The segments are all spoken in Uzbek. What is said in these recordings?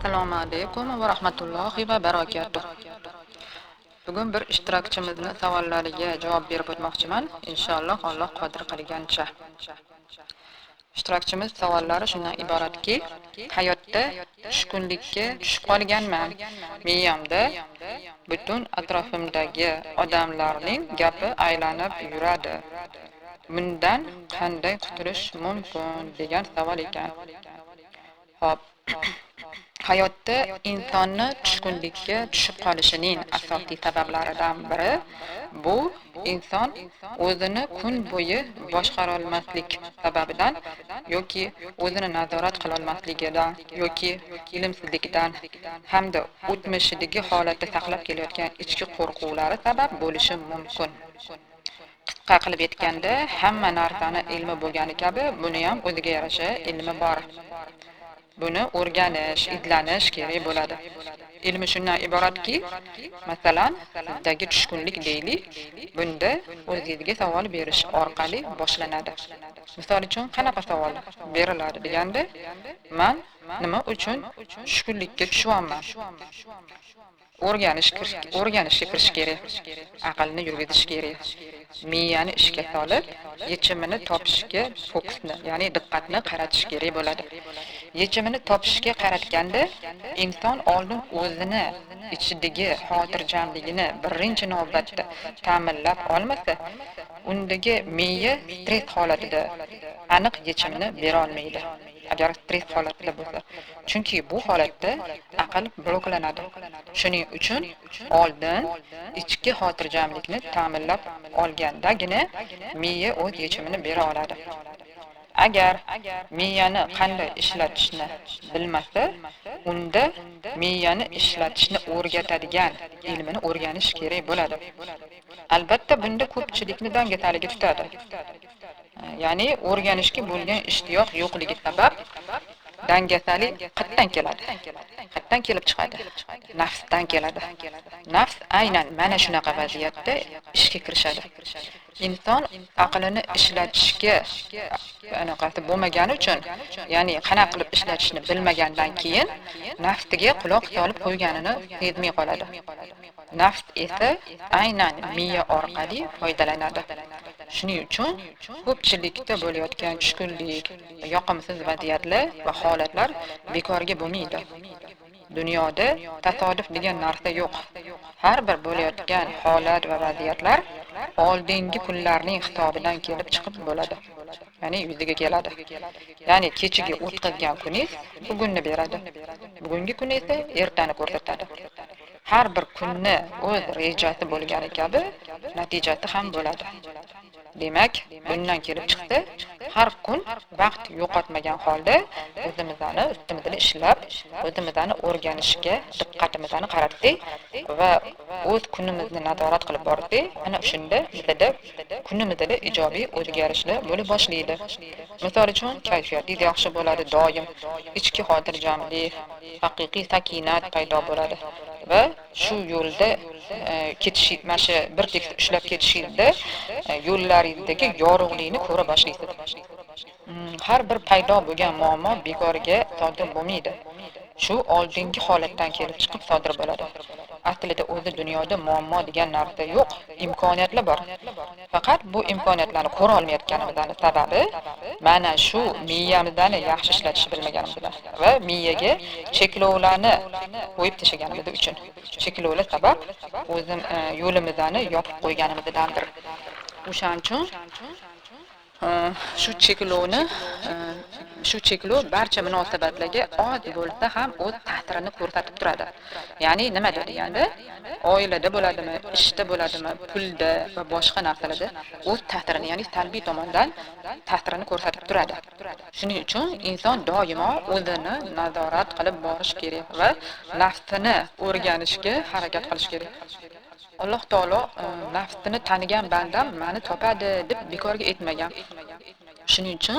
Assalomu alaykum va rahmatullohi va barakatuh. Bugun bir ishtirokchimizni savollariga javob berib o'tmoqchiman. Inshaalloh Alloh qodir qilgancha. Ishtirokchimiz savollari shundan iboratki, hayotda tushkunlikka tushib qolganman. Miyamda butun atrofimdagi odamlarning gapi aylanib yuradi. Bundan qanday qutulish mumkin degan savol ekan. Xo'p. Hayotda insonni tushkunlikka tushib qolishining asosiy sabablaridan biri bu inson o'zini kun bo'yi boshqarolmaslik sababidan yoki o'zini nazorat qilolmasligidan yoki ilmsizligidan hamda o'tmishidagi holatda saqlab kelayotgan ichki qo'rquvlari sabab bo'lishi mumkin. Qisqa qilib aytganda, hamma narsani ilmi bo'lgani kabi, buni ham o'ziga yarasha ilmi bor. Buni o'rganish, izlanish kerak bo'ladi. Ilmi shundan iboratki, masalan, sizdagi tushkunlik deylik, bunda o'zingizga savol berish orqali boshlanadi. Misol uchun, qanaqa savol beriladi deganda, man nima uchun tushkunlikka tushyapman? O'rganishga kirish kerak, aqlni yurgizish kerak, miyani ishga solib, yechimini topishga fokusni, ya'ni diqqatni qaratish kerak bo'ladi. Yechimini topishga qaratganda inson oldin o'zini ichidagi xotirjamligini birinchi navbatda ta'minlab olmasa, undagi miya stress holatida aniq yechimini bera olmaydi. Agar stress holatida bo'lsa, chunki bu holatda aql bloklanadi. Shuning uchun oldin ichki xotirjamlikni ta'minlab olgandagina miya o'z yechimini bera oladi. Agar miyani qanday ishlatishni bilmasa, unda miyani ishlatishni o'rgatadigan ilmini o'rganish kerak bo'ladi. Albatta, bunda ko'pchilikni dangasaligi tutadi. Ya'ni o'rganishga bo'lgan ishtiyoq yo'qligi sabab dangasalik qayerdan keladi? Qayerdan kelib chiqadi? Nafsdan keladi. Nafs aynan mana shunaqa vaziyatda ishga kirishadi. Inson aqlini ishlatishga anaqasi bo'lmagani uchun, ya'ni qanaqa qilib ishlatishni bilmagandan keyin nafsiga quloq solib qo'yganini sezmay qoladi. Nafs esa aynan miya orqali foydalanadi. Shuning uchun ko'pchilikda bo'layotgan tushkunlik, yoqimsiz vaziyatlar va holatlar bekorga bo'lmaydi. Dunyoda tasodif degan narsa yo'q. Har bir bo'layotgan holat va vaziyatlar oldingi kunlarning hisobidan kelib chiqib bo'ladi. Ya'ni yuzaga keladi. Ya'ni kechagi o'tkazgan kuningiz bugunni beradi. Bugungi kun esa ertani ko'rsatadi. Har bir kunni o'z rejasi bo'lgani kabi natijasi ham bo'ladi. Demak, bundan kelib chiqsa, har kun vaqt yo'qotmagan holda o'zimizni ustimizda ishlab, o'zimizni o'rganishga diqqatimizni qaratsak va o'z kunimizni nazorat qilib borsak, ana shunda bizda kunimizda ijobiy o'zgarishlar bo'la boshlaydi. Misol uchun, kayfiyatingiz yaxshi bo'ladi doim, ichki xotirjamlik, haqiqiy sakinat paydo bo'ladi va shu yo'lda ketish, mana shu bir tekis ushlab ketishingizda yo'llaringizdagi yorug'likni ko'ra boshlaysiz. Har bir paydo bo'lgan muammo bekorga sodir bo'lmaydi. Shu oldingi holatdan kelib chiqib sodir bo'ladi. Aslida o'zi dunyoda muammo degan narsa yo'q, imkoniyatlar bor. Faqat bu imkoniyatlarni ko'ra olmayotganimizning sababi mana shu miyamizni yaxshi ishlatishni bilmaganimizda va miyaga cheklovlarni qo'yib tashlaganimiz uchun. Cheklovlar sabab o'zim yo'limizni yopib qo'yganimizdandir. O'shaning uchun shu cheklovni, shu cheklov barcha munosabatlarga oz bo'lsa ham o'z ta'sirini ko'rsatib turadi. Ya'ni nima deganda, oilada bo'ladimi, ishda bo'ladimi, pulda va boshqa narsalarda o'z ta'sirini, ya'ni salbiy tomondan ta'sirini ko'rsatib turadi. Shuning uchun inson doimo o'zini nazorat qilib borish kerak va nafsini o'rganishga harakat qilish kerak. Alloh taolo nafsini tanigan bandam meni topadi deb bekorga aytmagan. Shuning uchun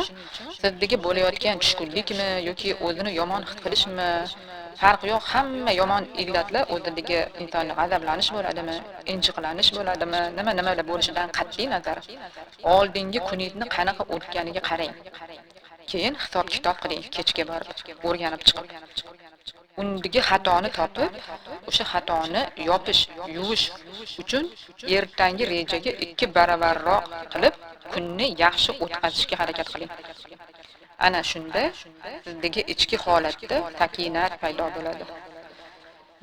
sizdagi bo'layotgan tushkunlikmi yoki o'zini yomon his qilishmi, farqi yo'q, hamma yomon illatlar o'zidagi insonni g'azablanish bo'ladimi, injiqlanish bo'ladimi, nima nimalar bo'lishidan qat'iy nazar oldingi kuningizni qanaqa o'tganiga qarang. Keyin hisob kitob qiling, kechga borib o'rganib chiqib. Undagi xatoni topib, o'sha xatoni yopish, yuvish uchun ertangi rejaga 2 baravarroq qilib kunni yaxshi o'tkazishga harakat qiling. Ana shunda sizdagi ichki holatda sakinat paydo bo'ladi.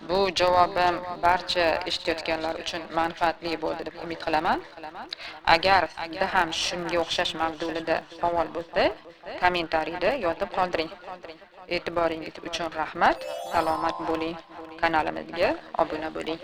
Bu javobim barcha eshitayotganlar uchun manfaatli bo'ldi deb umid qilaman. Agar sizda ham shunga o'xshash mavzularda savol bo'lsa, kommentariyda yozib qoldiring. E'tiboringiz uchun rahmat. Salomat bo'ling. Kanalimizga obuna bo'ling.